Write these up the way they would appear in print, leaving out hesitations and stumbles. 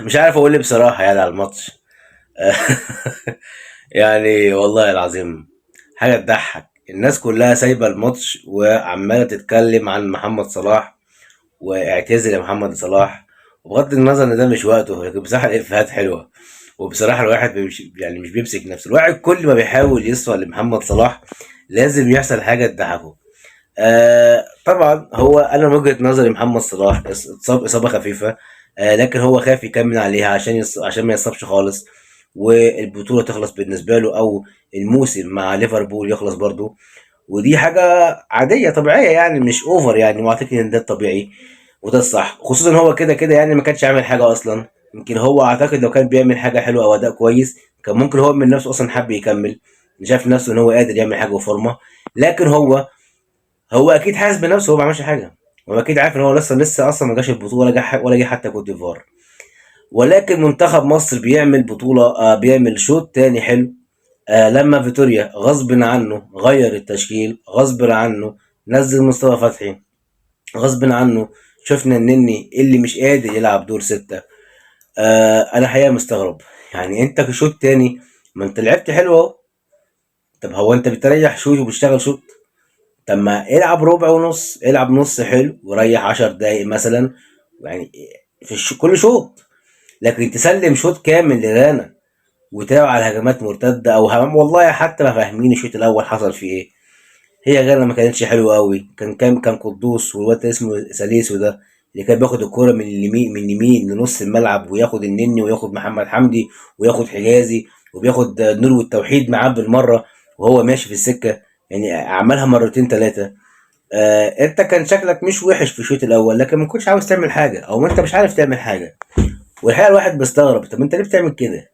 مش عارف اقول ايه بصراحة يعني على الماتش. يعني والله العظيم حاجة تضحك. الناس كلها سايبه الماتش وعماله تتكلم عن محمد صلاح واعتزل يا محمد صلاح. وبغض النظر ان ده مش وقته، لكن بصراحة الافيهات حلوه. وبصراحة الواحد يعني مش بيمسك نفسه. الواحد كل ما بيحاول يوصل لمحمد صلاح لازم يحصل حاجة تضحكه. طبعا هو انا من وجهه نظري محمد صلاح اتصاب اصابه خفيفه، لكن هو خاف يكمل عليها عشان ما يصابش خالص والبطوله تخلص بالنسبة له، او الموسم مع ليفربول يخلص برضه. ودي حاجة عادية طبيعية يعني، مش over يعني، واعتقد ان ده الطبيعي وده الصح، خصوصا هو كده كده يعني ما كانش عامل حاجة اصلا. يمكن هو اعتقد لو كان بيعمل حاجة حلوة او اداء كويس كان ممكن هو من نفسه اصلا حب يكمل، شاف نفسه ان هو قادر يعمل حاجة وفورمه. لكن هو اكيد حاسس بنفسه هو ما عملش حاجة، هو اكيد عارف ان هو لسه اصلا ما جاش البطولة ولا جه ولا جه حتى كوت ديفوار. ولكن منتخب مصر بيعمل بطوله، بيعمل شوط تاني حلو. لما فيتوريا غصب عنه غير التشكيل، غصب عنه نزل مصطفى فتحي، غصب عنه شفنا النني اللي مش قادر يلعب دور 6. انا حقيقة مستغرب، يعني انت كشوط تاني ما انت لعبت حلو اهو، طب هو انت بتريح شوط وبتشتغل شوط؟ طب ما العب ربع ونص، العب نص حلو وريح 10 دقايق مثلا، يعني في كل شوط. لكن تسلم شوط كامل لغانا وتلعب على هجمات مرتدة او هجمات، والله حتى ما فاهمين الشوط الاول حصل فيه ايه. هي غانا ما كانتش حلوة قوي، كان قدوس والواد اسمه ساليسو ده اللي كان بياخد الكورة من اليمين، من اليمين لنص الملعب، وياخد النني وياخد محمد حمدي وياخد حجازي وبياخد نور والتوحيد معاه بالمرة وهو ماشي في السكة، يعني عملها مرتين ثلاثة. انت كان شكلك مش وحش في الشوط الاول، لكن ما كنتش عاوز تعمل حاجة او ما انت مش عارف تعمل حاجة. والحقيقة الواحد بيستغرب، طب انت ليه بتعمل كده؟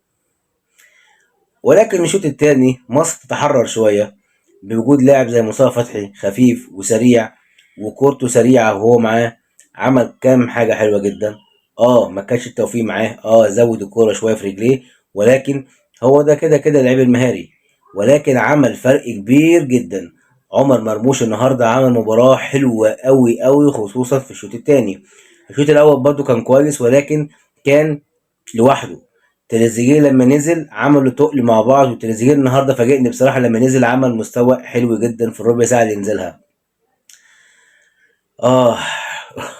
ولكن الشوط الثاني مصر تتحرر شوية بوجود لاعب زي مصطفى فتحي، خفيف وسريع وكورته سريعة وهو معاه، عمل كام حاجة حلوة جدا. ما كانش التوفيق معاه، زود الكورة شوية في رجليه، ولكن هو ده كده كده اللعيب المهاري، ولكن عمل فرق كبير جدا. عمر مرموش النهارده عمل مباراة حلوة قوي قوي، خصوصا في الشوط الثاني. الشوط الاول برضو كان كويس ولكن كان لوحده. تريزيجيه لما نزل عملوا تقل مع بعض، وتريزيجيه النهارده فاجئني بصراحة لما نزل عمل مستوى حلو جدا في الربع ساعة اللي نزلها.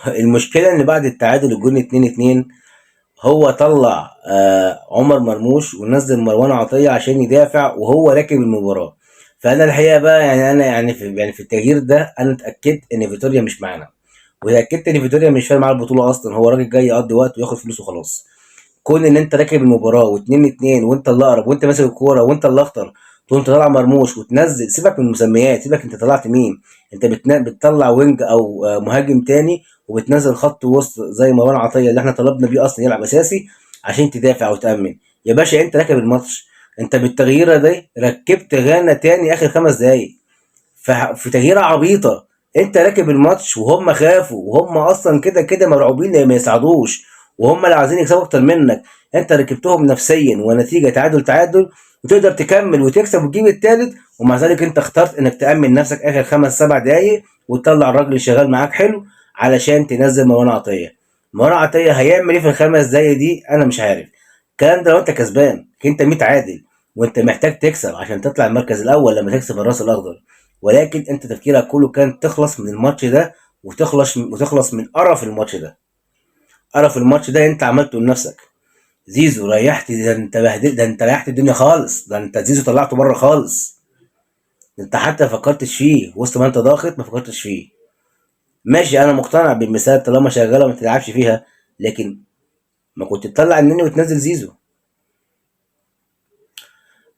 المشكلة ان بعد التعادل الجون 2-2 هو طلع عمر مرموش ونزل مروان عطية عشان يدافع وهو راكب المباراة. فانا الحقيقة بقى يعني انا يعني في يعني في التغيير ده انا اتاكدت ان فيتوريا مش معانا، واتاكدت ان فيتوريا مش فارق معاه البطولة اصلا، هو راجل جاي يقضي وقت وياخد فلوسه وخلاص. كون ان انت راكب المباراة واتنين اتنين وانت اللي اقرب وانت ماسك الكورة وانت اللي اخطر، تقوم تطلع مرموش وتنزل، سيبك من المسميات، سيبك انت طلعت مين، انت بتطلع wing او مهاجم تاني وبتنزل خط وسط زي مروان عطية اللي احنا طلبنا بيه اصلا يلعب اساسي عشان تدافع وتامن. يا باشا انت راكب الماتش، انت بالتغييره دي ركبت غانا تاني اخر 5 دقايق في تغييره عبيطه. انت راكب الماتش وهم خافوا، وهم اصلا كده كده مرعوبين ما يساعدوش، وهم اللي عايزين يكسبوا اكتر منك. انت ركبتهم نفسيا ونتيجة تعادل تعادل، وتقدر تكمل وتكسب وتجيب التالت، ومع ذلك انت اخترت انك تامن نفسك اخر 5-7 دقايق وتطلع الراجل اللي شغال معاك حلو علشان تنزل مروان عطية. مروان عطية هيعمل ايه في الخمس دقايق دي؟ انا مش عارف. الكلام ده لو انت كسبان، انت متعادل وانت محتاج تكسب عشان تطلع المركز الاول لما تكسب الراس الاخضر، ولكن انت تفكيرك كله كان تخلص من الماتش ده وتخلص من قرف الماتش ده. قرف الماتش ده انت عملته لنفسك. زيزو ريحت، ده انت بهدلت، ده انت ريحت الدنيا خالص، ده انت زيزو طلعته بره خالص، ده انت حتى ما فكرتش فيه وسط ما انت ضاغط، ما فكرتش فيه. ماشي انا مقتنع بالمثال طالما شغالة ما تلعبش فيها، لكن ما كنت تطلع النني وتنزل زيزو.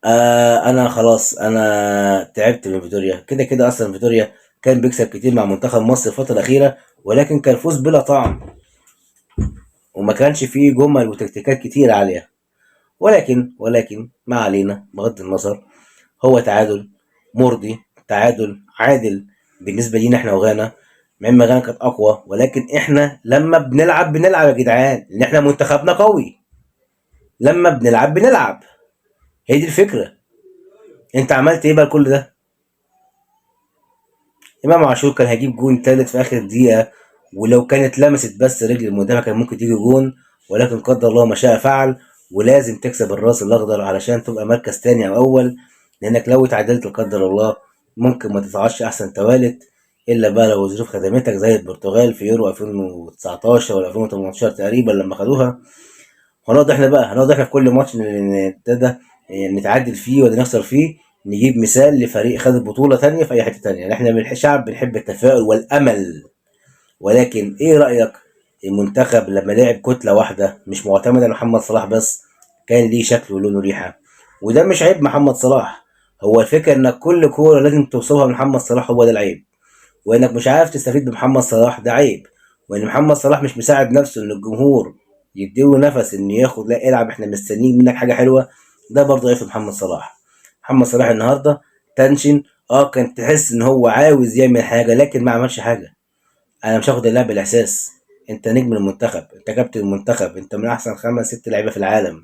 انا خلاص انا تعبت من فيتوريا. كده كده اصلا فيتوريا كان بيكسب كتير مع منتخب مصر الفترة الاخيرة، ولكن كان فوز بلا طعم وما كانش فيه جمل وتكتيكات كتير عالية. ولكن ما علينا، بغض النظر، هو تعادل مرضي، تعادل عادل بالنسبة لينا احنا وغانا، مع ان غانا كانت اقوى، ولكن احنا لما بنلعب بنلعب يا جدعان، لان احنا منتخبنا قوي. لما بنلعب بنلعب، هي دي الفكرة. انت عملت ايه بقى كل ده؟ امام عاشور كان هيجيب جون تالت في اخر دقيقة، ولو كانت لمست بس رجل المدافع كان ممكن تيجي جون. ولكن قدر الله ما شاء فعل. ولازم تكسب الراس الاخضر علشان تبقى مركز تاني او اول، لانك لو اتعادلت لا قدر الله ممكن ما تصعدش احسن توالت، الا بقى لو الظروف خدمتك زي البرتغال في يورو 2019 ولا 2018 تقريبا لما خدوها. هنقعد احنا بقى، هنقعد احنا في كل ماتش نبتدى نتعادل فيه ولا نخسر فيه، نجيب مثال لفريق خد بطولة تانية في اي حتة تانية. يعني احنا من شعب بنحب التفاؤل والامل، ولكن ايه رأيك المنتخب لما لعب كتلة واحدة مش معتمد على محمد صلاح بس، كان ليه شكل ولون وريحة. وده مش عيب محمد صلاح، هو الفكرة انك كل كورة لازم توصلها لمحمد صلاح، هو ده العيب. وانك مش عارف تستفيد بمحمد صلاح ده عيب، وان محمد صلاح مش مساعد نفسه ان الجمهور يديله نفس انه ياخد، لا العب احنا مستنيين منك حاجة حلوة، ده برضه عيب في محمد صلاح. محمد صلاح النهارده تنشن، كان تحس ان هو عاوز يعمل حاجة لكن ما عملش حاجة. انا مش هاخد اللعب بالاحساس، انت نجم المنتخب، انت كابتن المنتخب، انت من احسن 5 6 لعيبة في العالم.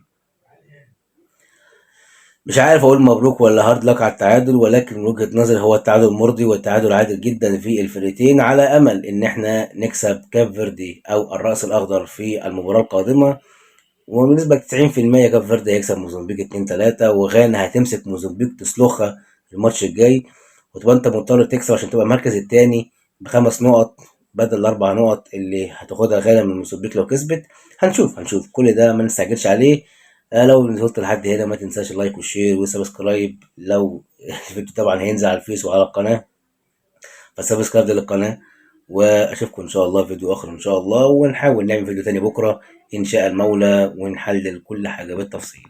مش عارف اقول مبروك ولا hard luck على التعادل، ولكن من وجهة نظري هو التعادل مرضي والتعادل عادل جدا في الفرقتين، على امل ان احنا نكسب كاب فيردي او الراس الاخضر في المباراة القادمة. وبنسبة 90% كاب فيردي هيكسب موزمبيق 2-3، وغانا هتمسك موزمبيق تسلخها الماتش الجاي، وتبقى انت مضطر تكسب عشان تبقى المركز الثاني ب5 نقط بدل ال4 نقط اللي هتاخدها غانا من موزمبيق لو كسبت. هنشوف كل ده، ما نستعجلش عليه. لو وصلت لحد هنا ما تنساش ال like وال share وال subscribe، لو الفيديو طبعا هينزل على الفيس وعلى القناة، ف subscribe للقناة. واشوفكم ان شاء الله في فيديو اخر ان شاء الله، ونحاول نعمل فيديو تاني بكرة ان شاء المولى، ونحلل كل حاجة بالتفصيل.